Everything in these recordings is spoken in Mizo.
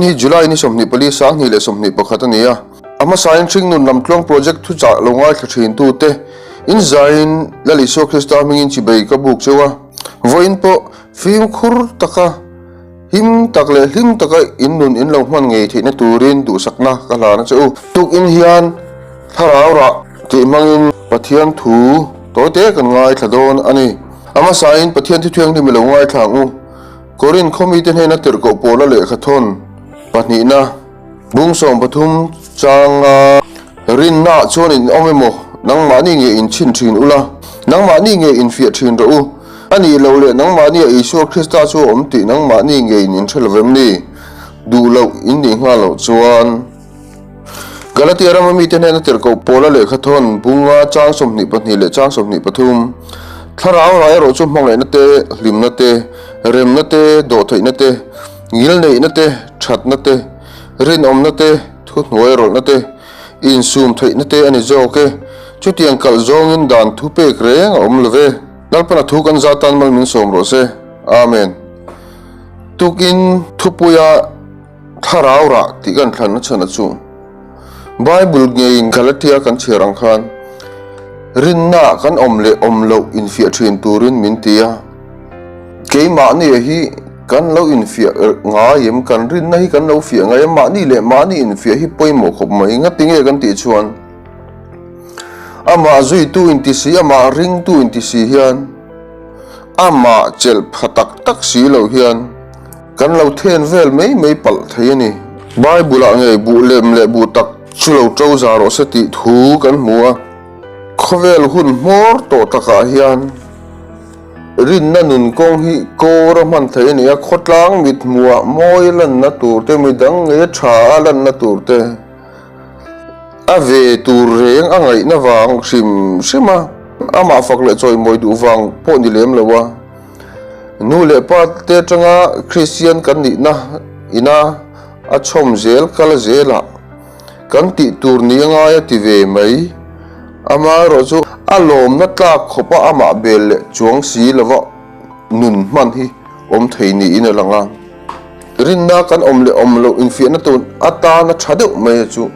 Tukin hi July ni 24 2021 a ni a. A hmasain Hringnun Lamtluang Project thuchah lo ngaithla thintute in zaiin Lal Isua Krista hmingin chibei ka buk cheu a. Vawiin pawh fimkhur taka him tak leh hlim taka in nun in lo hman ngei theihna turin duhsakna ka hlan a che u. Tukin hian thlarau rah tih hmangin Pathian thu tawite kan ngaithla dawn a ni. A hmasain Pathian thu thianghlim i lo ngaithla ang u. Korin khawmite hnena tirhkoh pawla lehkhathawn pahnihna. Bung 13 changa rinnaah chuan in awm emaw, nangmahni nge in chhin thin ula, nangmahni nge in fiah thin rawh u. A nih loh leh nangmahnia Isua Krista chu a awm tih nangmahni ngeiin in hre lo vem ni? Duh loh in nih nghal loh chuan. Galatia rama mite hnena tirhkoh Paula lehkhathawn bunga chang 22 leh chang 23, Thlarau rai erawh chu hmangaihna te, hlimna te, remna te, dawhtheihna te, Ngilneihna te, thatna te, rinawmna te, thuhnuai rawlhna te, insum theihna te a ni zawk e. Chutiang kalh zawngin dan thu pek reng a awm lo ve. Lalpana thu kan za tan mal min sawm rawh se. Amen. Tukin thupuia thlarau rah tih kan thlanna chhan a chu. Bible ngeiin Galatia kan chhiar ang khan rinna kan awm leh awm loh infiah thin turin min ti a. Keimahni hi kan lo infiah ngai em? Kan rinna hi kan lo fiah ngai em? Mahni leh mahni infiah hi pawimawh khawp mai. Ngati nge kan tih chuan amah zuitu inti si, amah ringtu inti si hian amah chelh pha tak tak si lo hian kan lo then vel mai mai palh thei a ni. Bible-ah ngei buh lem leh buh tak chu lo to za rawh se tih thu kan hmu a. Khawvel hun hmawr tawh takah hian Rinna nun kawng hi kawr a hman theih a ni a, khawtlang mit hmuhah mawi lanna tur te, midang ngei a tha a lanna tur te, a ve tur reng a ngaihna vang hrim hrim a, amah fak leh chawimawi duh vang pawh ni lem lo a. Nu leh pa te atanga Kristian kan nihna ina a chhawm zel kal zelah Kan tih tur ni a ngai a ti ve mai. Amaherawh chu a lawmna tlak khawpa amah bel leh chuang si lova nun hman hi awm thei niin a lang a. Rinna kan awm leh awm loh infiahna tur atana tha deuh mai a chu.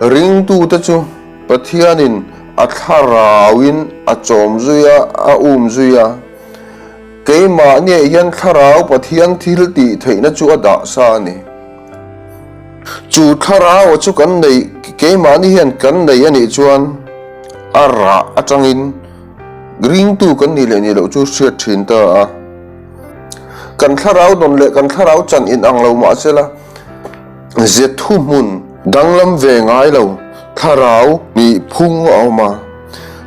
Ringtute chu Pathianin a thlarauin a chawm zui a, a um zui a. Keimahniah hian thlarau Pathian thil tih theihna chu a dah sa a ni. Chu thlarau chu kan nei, keimahni hian kan nei a nih chuan a rah atangin ringtu kan nih leh nih loh chu hriat thin ta a. Kan thlarau dawn leh kan thlarau chan inang lo mahsela ze thuhmun danglam ve ngai lo thlarau nih phung a awm a.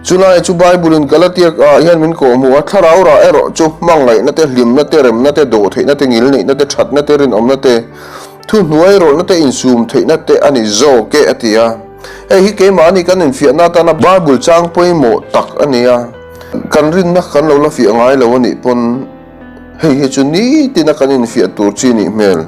Chulai chu Bible-in Galatia ah hian min kawhhmuh a, thlarau rah erawh chu hmangaihna te, hlimna te, remna te, dawhtheihna te, ngilneihna te, thatna te, rinawmna te, Thuhnuai rawlhna te insum theihna te a ni zawk e a ti a. Hei hi keimahni kan infiahna atana Bible chang pawimawh tak a ni a. Kan rinna kan lo la fiah ngai lo a nih pawn hei hi chu nitina kan infiah tur chi nih hmel.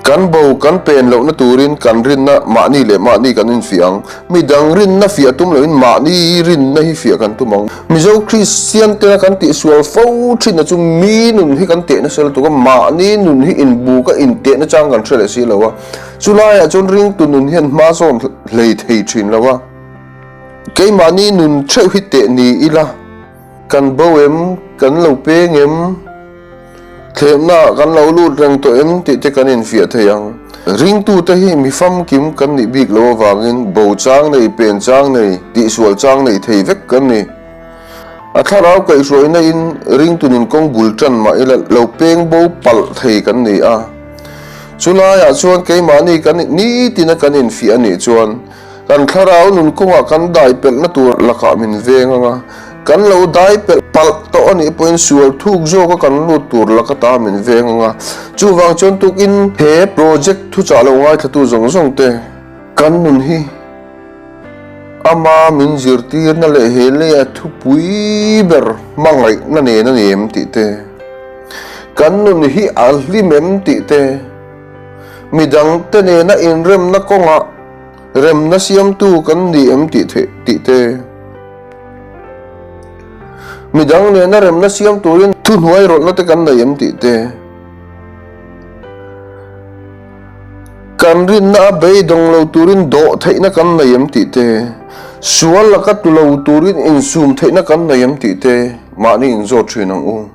Kan bo kan pen lohna turin kan rinna mahni leh mahni kan infiah ang. Midang rinna fiah tum loin mahni rinna hi fiah kan tum ang. Mizo Kristian tena kan tihsual fo thinna chu mi nun hi kan tehna sel tuk a, mahni nun hi inbuk a intehna chang kan hre leh si lo a. Chulaiah chuan ringtu nun hian hma zawn hlei thei thin lo a. Keimahni nun theuh hi teh ni ila, kan bo em, kan lo peng em? Thlemnaah kan lo lut reng tawh em tih te kan infiah thei ang. Ringtute hi mi famkim kan nih bik loh avangin bo chang nei, pen chang nei, tihsual chang nei thei vek kan ni. A thlarau kaihhruaina in ringtu nun kawng bul tan mah ila lo peng bo palh thei kan ni a. Chulaiah chuan keimahni kan nitina kan infiah a nih chuan Kan thlarau nun kawngah kan dai pelhna tur lakah min veng ang a, kan lo dai pelh palh tawh a nih pawhin sual thuk zawka kan lut tur laka ta min veng ang a. Chuvang chuan tukin he project thuchah lo ngaithlatu zawng zawng te kan nun hi ama min zirtirna leh he leia thupui ber hmangaihna nen a ni em tih te, kan nun hi a hlim em tih te, midangte nena inremna kawngah Remna siamtu kan ni em tih theih tih te. Midang nena remna siam turin thuhnuai rawlhna te kan nei em tih te. Kan rinna a beidawng lo turin dawh theihna kan nei em tih te, sual laka tu lo turin insum theihna kan nei em tih te mahni inzawt thin ang u.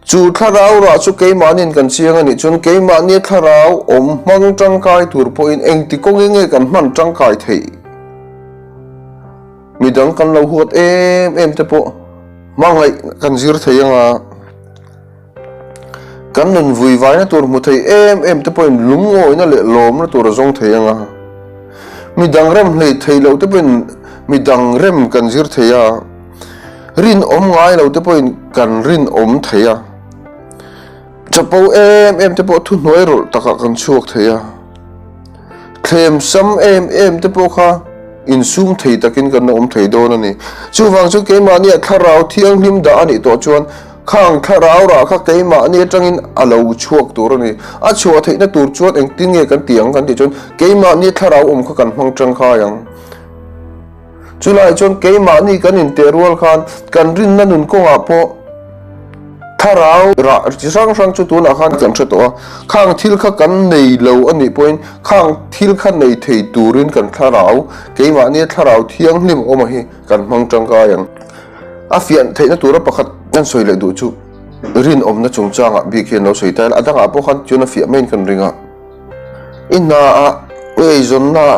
Chu thlarau rah chu keimahniin kan chiang a nih chuan keimahnia thlarau awm hmang tangkai tur pawhin engti kawngin nge kan hman tangkai theih? Midang kan lo huat em em te pawh hmangaih kan zir thei anga kan nun vui vaina tur hmu thei em em te pawhin lungawina leh lawmna tur a zawng thei anga midang rem hlei thei lo te pawhin midang rem kan zir thei a. Rinawm ngai lo te pawhin kan rinawm thei a, chapo em em te pawh thuhnuai rawlh takah kan chhuak thei a, thlem sam em em te pawh kha insum thei takin kan la awm thei dawn a ni. Chuvang chu keimahnia thlarau thianghlim dah a nih tawh chuan khang thlarau rah kha keimahni atangin a lo chhuak tur a ni. A chhuah theihna tur chuan engtin nge kan ti ang kan tih chuan keimahni thlarau awm kha kan hmang tangkai ang. Chulai chuan keimahni kan inteh rual khan kan rinna nun kawngah pawh thlarau rah chi hrang hrang chu tunah khan kan hre tawh a, khang thil kha kan nei lo a nih pawhin khang thil kha nei thei turin kan thlarau, keimahnia thlarau thianghlim awm a hi kan hmang tangkai ang. A fiah theihna tura pakhat kan sawi leh duh chu rinawmna chungchangah bik hian lo sawi ta ila, a dangah pawh khan chuan a fiah maiin kan ring a. I hnaah i eizawnnaah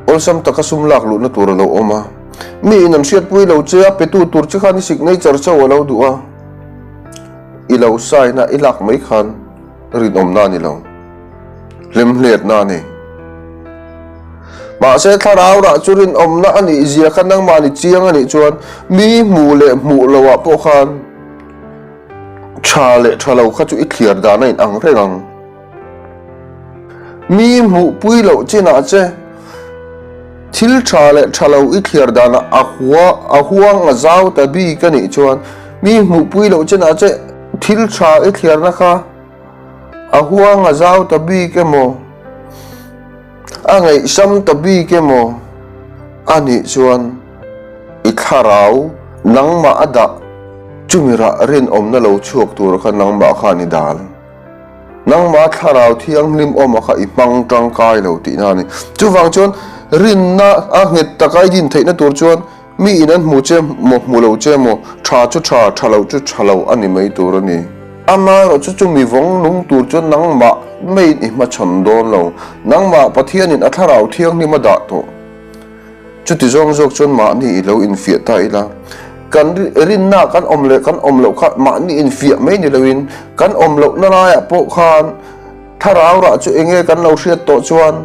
awlsam taka sum lak luhna tur a lo awm a. Mi in an hriatpui lo che a, petu tur che khan i signature chauh a lo duh a. I lo sign a, i lak mai khan rinawmna a ni lo. Hlemhletna a ni. Mahse thlarau rah chu rinawmna a nih zia kha nangmahni chiang a nih chuan mi hmuh leh hmuh loah pawh khan Tha leh tha lo kha chu i thliar dan a inang reng ang. Mi hmuhpui loh chinah che thil tha leh tha lo i thliar danah a hua a huang a zau ta bik a nih chuan mi hmuhpui loh chinah che thil tha i thliarna kha a huang a zau ta bik emaw A ngaihsam ta bik emaw a nih chuan i thlarau nangmah a dah chumi rah rinawmna lo chhuak tur kha nangmah khan i dal. Nangmah thlarau thianghlim awma kha i hmang tangkai lo tihna a ni. Chuvang chuan rinna a nghet taka i din theihna tur chuan Mi in an hmu che maw hmu lo che maw, tha chu tha, tha lo chu tha lo a ni mai tur a ni. Amaherawh chu chumi vawng nung tur chuan nangmah maiin i hmachhawn dawn lo, nangmah Pathianin a thlarau thianghlim a dah tawh. Chuti zawng zawk chuan mahni i lo infiah ta ila, kan rinna kan awm leh kan awm loh kha mahni infiah mai ni loin kan awm lohna laiah pawh khan, Thlarau rah chu enge kan lo hriat tawh chuan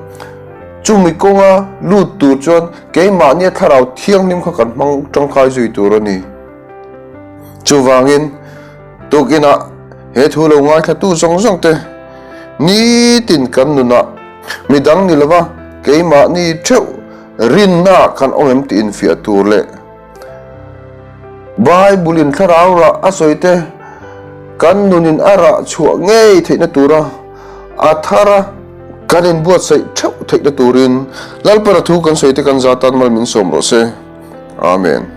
chumi kawnga lut tur chuan keimahnia thlarau thianghlim kha kan hmang tangkai zui tur a ni. Chuvangin, tukinah he thu lo ngaithlatu zawng zawng te nitin kan nunah midang ni lova keimahni theuh rinna kan awm em tih infiah tur leh Bible-in thlarau rah a sawi te, kan nunin a rah chhuah ngei theihna tura a thara kan inbuatsaih theuh theihna turin Lalpara thu kan sawi te kan za tan mal min sawm rawh se. Amen.